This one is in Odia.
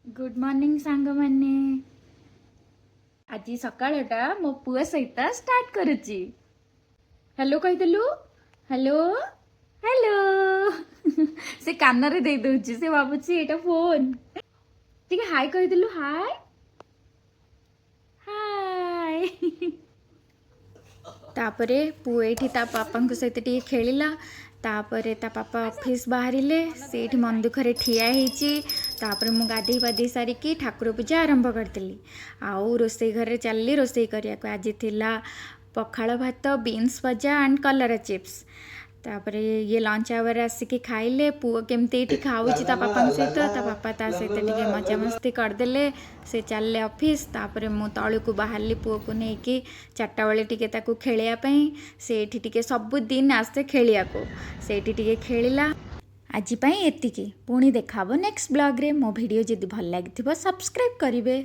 ଗୁଡ୍ ମର୍ଣ୍ଣିଂ ସାଙ୍ଗମାନେ। ଆଜି ସକାଳଟା ମୋ ପୁଅ ସହିତ ଷ୍ଟାର୍ଟ କରୁଛି। ହ୍ୟାଲୋ କହିଦେଲୁ। Hello, hello. ସେ କାନରେ ଦେଇ ଦଉଛି, ସେ ଭାବୁଛି ଏଇଟା ଫୋନ୍। ଟିକେ ହାଇ କହିଦେଲୁ। High, high. ତାପରେ ପୁଅ ଏଇଠି ତା ବାପାଙ୍କ ସହିତ ଟିକେ ଖେଳିଲା। ତାପରେ ତା ବାପା ଅଫିସ୍ ବାହାରିଲେ, ସେଇଠି ମନ ଦୁଃଖରେ ଠିଆ ହେଇଛି। ତାପରେ ମୁଁ ଗାଧେଇ ପାଧେଇ ସାରିକି ଠାକୁର ପୂଜା ଆରମ୍ଭ କରିଦେଲି ଆଉ ରୋଷେଇ ଘରେ ଚାଲିଲି ରୋଷେଇ କରିବାକୁ। ଆଜି ଥିଲା ପଖାଳ ଭାତ, ବିନ୍ସ ଭଜା ଆଣ୍ଡ କଲରା ଚିପ୍ସ। ତାପରେ ଇଏ ଲଞ୍ଚ ଆୱାରରେ ଆସିକି ଖାଇଲେ। ପୁଅ କେମିତି ଏଇଠି ଖାଉଛି ତା ବାପାଙ୍କ ସହିତ, ତା ବାପା ତା ସହିତ ଟିକେ ମଜାମସ୍ତି କରିଦେଲେ। ସେ ଚାଲିଲେ ଅଫିସ୍। ତାପରେ ମୁଁ ତଳକୁ ବାହାରିଲି ପୁଅକୁ ନେଇକି 4ଟା ବେଳେ ଟିକେ ତାକୁ ଖେଳିବା ପାଇଁ। ସେ ଏଇଠି ଟିକେ ସବୁଦିନ ଆସେ ଖେଳିବାକୁ, ସେଇଠି ଟିକେ ଖେଳିଲା। ଆଜି ପାଇଁ ଏତିକି। ପୁଣି ଦେଖା ହେବ ନେକ୍ସଟ ବ୍ଲଗ୍ରେ। ମୋ ଭିଡ଼ିଓ ଯଦି ଭଲ ଲାଗିଥିବ, ସବସ୍କ୍ରାଇବ୍ କରିବେ।